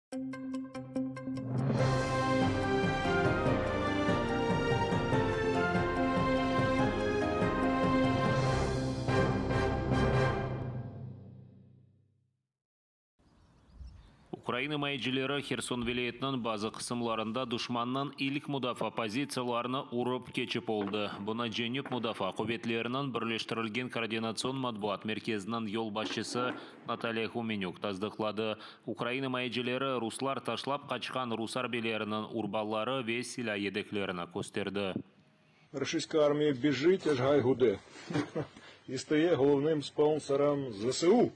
Ukrain imayecileri Herson vilâyetiniñ bazı qısımlarında duşmannıñ ilk mudafaa pozitsiyalarını urıp keçip oldı. Bunı Cenüp mudafaa quvetleriniñ Birleştirilgen koordinatsion matbuat merkeziniñ yolbaşçısı Natalya Humenük tasdıqladı. Ukrain imayecileri ruslar taşlap qaçqan rus arbiyleriniñ urbaları ve silâ yedeklerini kösterdi. Рашистська армія біжить, аж гай гуде. І стає головним спонсором ЗСУ,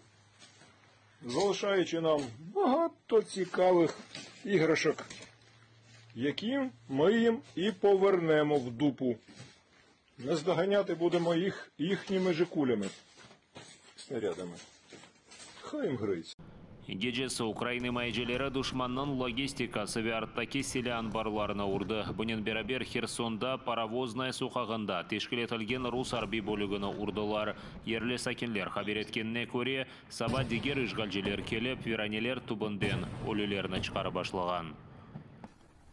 залишаючи нам багато цікавих іграшок, які ми їм і повернемо в дупу. Наздоганяти будемо їх їхніми же кулями, снарядами. Хай їм грець. Gecesi ukrain imayecileri duşmannıñ logistikası ve arttaki silâ anbarlarını urdı. Bunen beraber Hersonda Parovoznaya soqağında teşkil etilgen rus arbiy bölügini urdılar. Yerli sakinler haber etkenine köre, saba diger işğalciler kelip, viraneler tübünden ölülerni çıqarıp başlağan.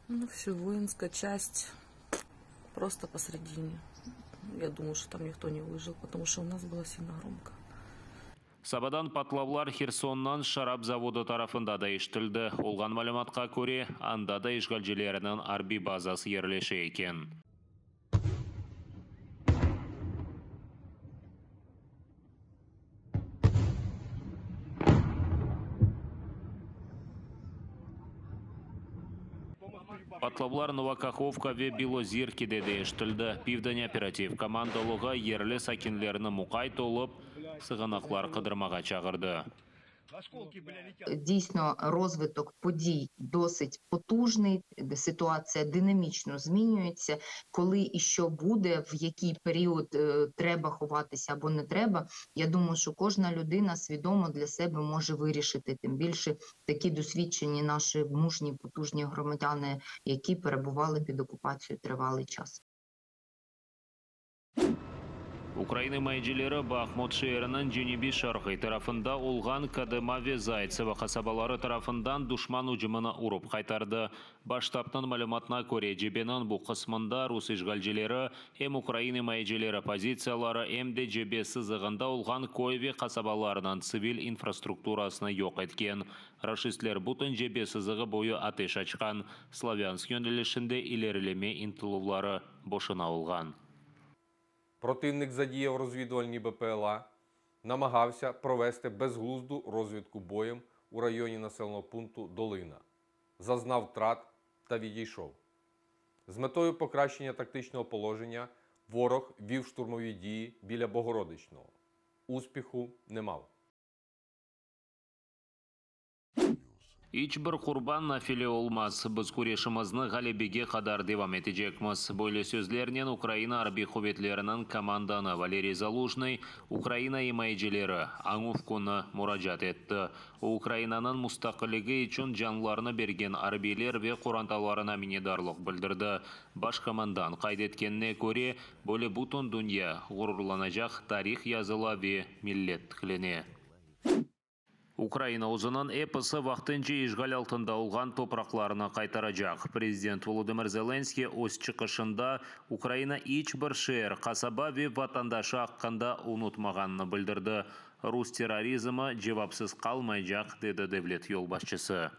Ну все, воинская часть просто посредине. Я думаю, что там никто не выжил, потому что у нас было сильно громко. Sabadan patlavlar Hersonnıñ şarap zavodı tarafında da eşitildi. Olğan malümatqa köre, anda da işğalcilerniñ arbiy bazası yerleşe eken. Patlavlar Nova Kahovka ve Bilozirkide de eşitildi. Pivdeń operativ komandalığı yerli sakinlerni muqayt olıp, sığınaqlar qıdırmağa çağırdı. Дійсно, розвиток подій досить потужний, ситуація динамічно змінюється. Коли і що буде, в який період треба ховатися або не треба, я думаю, що кожна людина свідомо для себе може вирішити. Тим більше такі досвідчені наші мужні, потужні громадяни, які перебували під окупацією тривалий час. Ukrain imayecileri Bahmut şeeriniñ cenübiy-şarqiy tarafında olğan Kodıma ve Zaytsevo qasabaları tarafından duşman ücümini urıp qaytardı. Baş ştabnıñ malümatına köre, cebeniñ bu qısmında rus işğalcileri em ukrain imayecileri pozitsiyaları, em de cebe sızığında olğan köy ve qasabalarnıñ tsivil infrastrukturasını yoq etken. Raşistler bütün cebe sızığı boyu ateş açqan. Slavânsk yönelişinde ilerileme ıntıluvları boşuna olğan. Противник задіяв розвідувальні БПЛА, намагався провести безглузду розвідку боєм у районі населеного пункту Долина, зазнав втрат та відійшов. З метою покращення тактичного положення ворог вів штурмові дії біля Богородичного. Успіху не мав. İç bir qurban nafile olmaz. Biz küreşimizni ğalebege qadar devam etecekmiz. Böyle sözlernen Ukraina Arbiy quvetleriniñ komandanı Valeriy Zalujnıy Ukraina imayecileri añuv künü muracaat etti. O, Ukrainanıñ mustaqilligi içün canlarını bergen arbiyler ve qorantalarına minnetdarlıq bildirdi. Baş komandan qayd etkenine köre, böyle bütün dünya ğururlanacaq tarih yazıla ve millet tiklene. Ukraina özüniñ episi vaqtınca işğal altında olğan topraqlarını qaytaracaq. Prezident Volodımır Zelenskıy öz çıqışında Ukraina iç bir şeer, qasaba ve vatandaşı aqqında unutmağanını bildirdi. Rus terrorizmi cevapsız qalmaycaq, dedi devlet yolbaşçısı.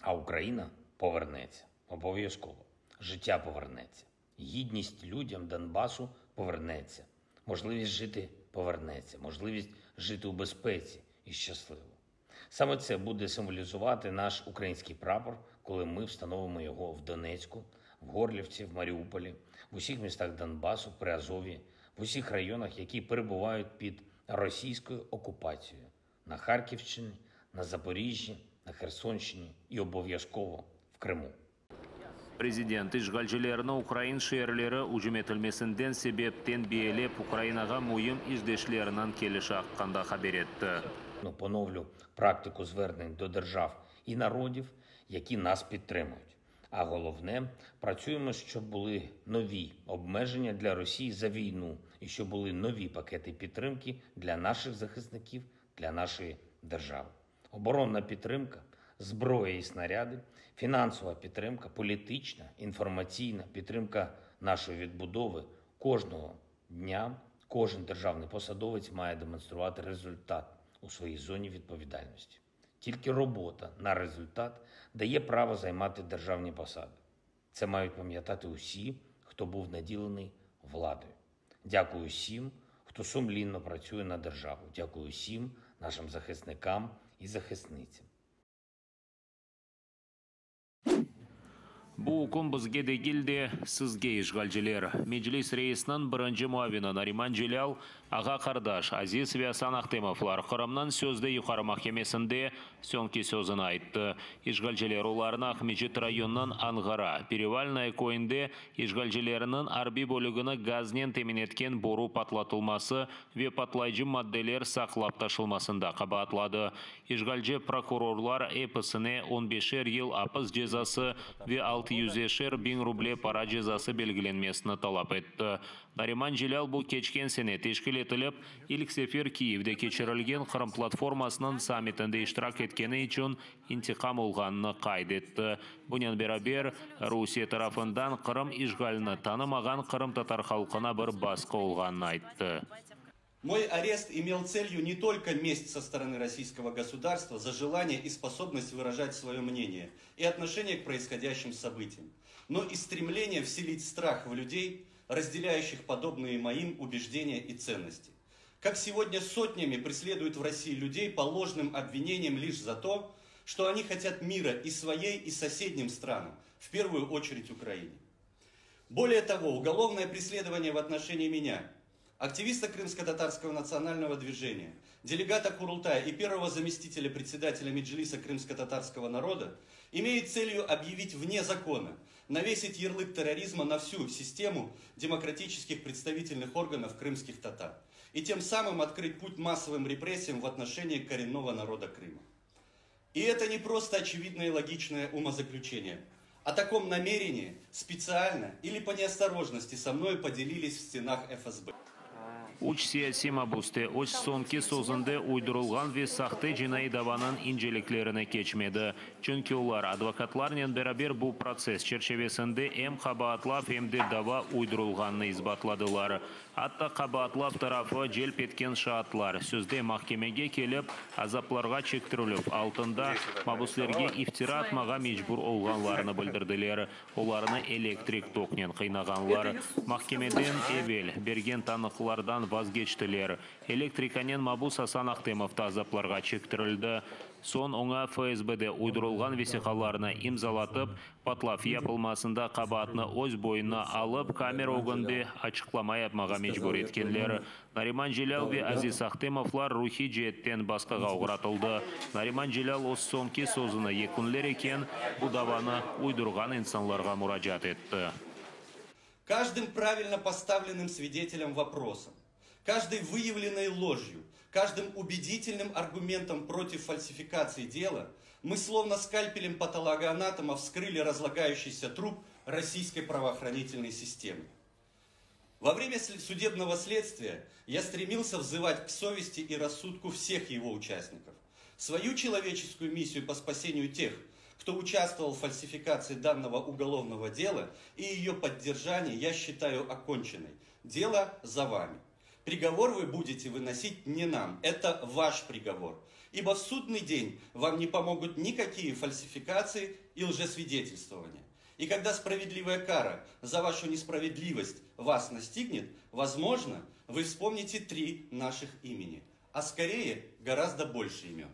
А Україна повернеться обов'язково. Життя повернеться. Гідність людям Донбасу повернеться. Можливість жити повернеться. Можливість жити у безпеці і щасливо. Саме це буде символізувати наш український прапор, коли ми встановимо його в Донецьку, в Горлівці, в Маріуполі, в усіх містах Донбасу, при Азові, в усіх районах, які перебувають під російською окупацією на Харківщині, на Запоріжжі, на Херсонщині і обов'язково в Криму. Prezident işğalcilerni ukrain şeerleri ücüm etilmesinden sebep tenbiyelep, Ukrainağa müim işdeşleriniñ kelişi aqqında haber etti. Поновлю практику звернень до держав і народів, які нас підтримують. А головне, працюємо, щоб були нові обмеження для Росії за війну і щоб були нові пакети підтримки для наших захисників, для нашої держави. Оборонна підтримка, зброя і снаряди, фінансова підтримка, політична, інформаційна підтримка нашої відбудови кожного дня. Кожен державний посадовець має демонструвати результат у своїй зоні відповідальності. Тільки робота на результат дає право займати державні посади. Це мають пам'ятати усі, хто був наділений владою. Дякую всім, хто сумлінно працює на державу. Дякую всім нашим захисникам і захисницям. Bu üküm bizge degil de, sizge, işğalciler. Meclis reisiniñ birinci muavini Nariman Celâl, ağa-qardaş Aziz ve Asan Ahtemovlar Qırımnıñ sözde Yuqarı mahkemesinde soñki sözüni ayttı. İşğalciler olarnı Aqmecit rayonınıñ Anğara, Perevalnoye, köyünde işğalcilerniñ arbiy bölügini gaznen temin etken boru patlatılması ve patlayıcı maddeler saqlap taşılmasında qabaatladı. İşğalci prokurorlar episine on beşer yıl apis cezası ve altı yüzeşer biñ ruble para cezası belgilenmesini talap etti. Nariman Celâl bu keçken sene teşkil etilip, ilk sefer Kiyevde keçirilgen Qırım platformasınıñ sammitinde iştirak etkeni içün intiqam olğanını qayd etti. Bunen beraber, Rusiye tarafından Qırım işğalini tanımağan qırımtatar halqına bir basqı olğanını ayttı. Мой арест имел целью не только месть со стороны российского государства за желание и способность выражать свое мнение и отношение к происходящим событиям, но и стремление вселить страх в людей, разделяющих подобные моим убеждения и ценности. Как сегодня сотнями преследуют в России людей по ложным обвинениям лишь за то, что они хотят мира и своей, и соседним странам, в первую очередь Украине. Более того, уголовное преследование в отношении меня, активиста Крымско-татарского национального движения, делегата Курултая и первого заместителя председателя Меджлиса крымско-татарского народа, имеет целью объявить вне закона, навесить ярлык терроризма на всю систему демократических представительных органов крымских татар и тем самым открыть путь массовым репрессиям в отношении коренного народа Крыма. И это не просто очевидное и логичное умозаключение. О таком намерении специально или по неосторожности со мной поделились в стенах ФСБ. Üç siyasiy mabüs de öz soñki sözünde uydurılğan ve sahte cinaiy davanıñ inceliklerine keçmedi, çünki olar advokatlarnen beraber bu protsess çerçevesinde em qabaatlav, em de dava uydurılğanını isbatladılar. Atta qabaatlav tarafı celp etken şaatlar, sözde mahkemege kelip, azaplarğa çektirilüv altında mabüslerge iftira atmağa mecbur olğanlarını bildirdiler. Olarnı elektrik toknen qıynağanlar. Mahkemeden evel bergen tanıqlardan vazgeçtiler. Elektrikanen mabus Asan Ahtemov da azaplarğa çektirildi. Soñ oña FSBde uydurılğan vesiqalarnı imzalatıp, patlav yapılmasında qabaatnı öz boynuna alıp, kamera ögünde açıqlama yapmağa mecbur etkenler. Nariman Celâl ve Aziz Ahtemovlar ruhiy ceetten basqığa oğratıldı. Nariman Celâl öz soñki sözüni yekünler eken, bu davanı uydurğan insanlarğa muracaat etti. Каждым правильно поставленным свидетелем вопросом, каждой выявленной ложью, каждым убедительным аргументом против фальсификации дела мы словно скальпелем патологоанатома вскрыли разлагающийся труп российской правоохранительной системы. Во время судебного следствия я стремился взывать к совести и рассудку всех его участников. Свою человеческую миссию по спасению тех, кто участвовал в фальсификации данного уголовного дела и ее поддержании, я считаю оконченной. Дело за вами. Приговор вы будете выносить не нам, это ваш приговор. Ибо в судный день вам не помогут никакие фальсификации и лжесвидетельствования. И когда справедливая кара за вашу несправедливость вас настигнет, возможно, вы вспомните три наших имени, а скорее гораздо больше имен.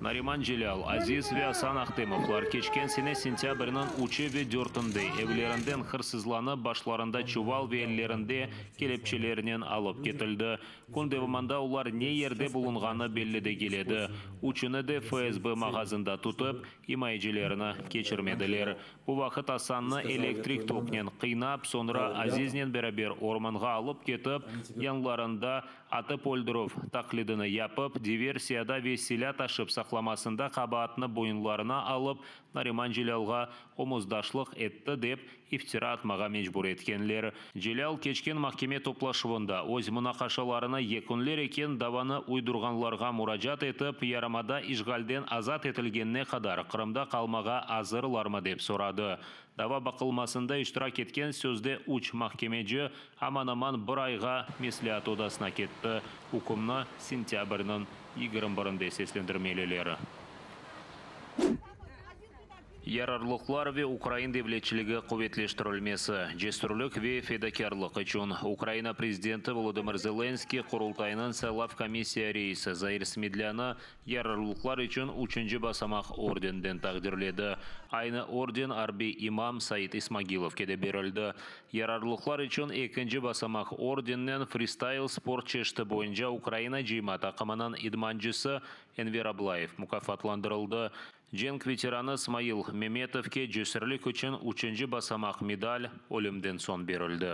Nariman Celâl, Aziz ve Asan Ahtemovlar keçken sene sentâbrniñ üçü ve dörtünde evlerinden hırsızlanıp, başlarında çuval ve ellerinde kelepçelernen alıp ketildi. Kün devamında olar ne yerde bulunğanı belli degil edi. Üçüni de FSB mağazında tutıp, imayecilerini keçirmediler. Bu vaqıt Asannı elektrik toknen qıynap, soñra Aziznen beraber ormanğa alıp ketip, yanlarında atıp öldürüv taqlidini yapıp, diversiyada ve silâ taşıp saqlamasında qabaatnı boyunlarına alıp, Nariman Celâlğa omuzdaşlıq etti dep. iftira atmağa mecbur etkenler. Celâl keçken mahkeme toplaşuvında öz munaqaşalarını yekünler eken, davanı uydurğanlarğa muracaat etip, yarımada işğalden azat etilgenine qadar Qırımda qalmağa azırlarmı dep soradı. Dava baqılmasında iştirak etken sözde üç mahkemeci aman-aman bir ayğa mesleat odasına ketti. Ükümni sentâbrniñ 21-nde seslendirmeliler. Yararlıqlar ve ukrain devletçiligi quvetleştirilmesi, cesürlik ve fedakârlıq içün Ukraina prezidenti Volodımır Zelenskıy Qurultaynıñ saylav komissiya reisi Zair Smedlânı Yararlıqlar içün üçünci basamaq ordeninden taqdirledi. Aynı orden arbiy imam Said İsmagilovke de berildi. Yararlıqlar içün ekinci basamaq ordeninen fristayl sport çeşiti boyunca Ukraina cıyma taqımınıñ idmancısı Enver Ablayev mukâfatlandırıldı. Cenk veteranı Smail Memetovke cesürlik içün üçünci basamaq medal ölümden soñ berildi.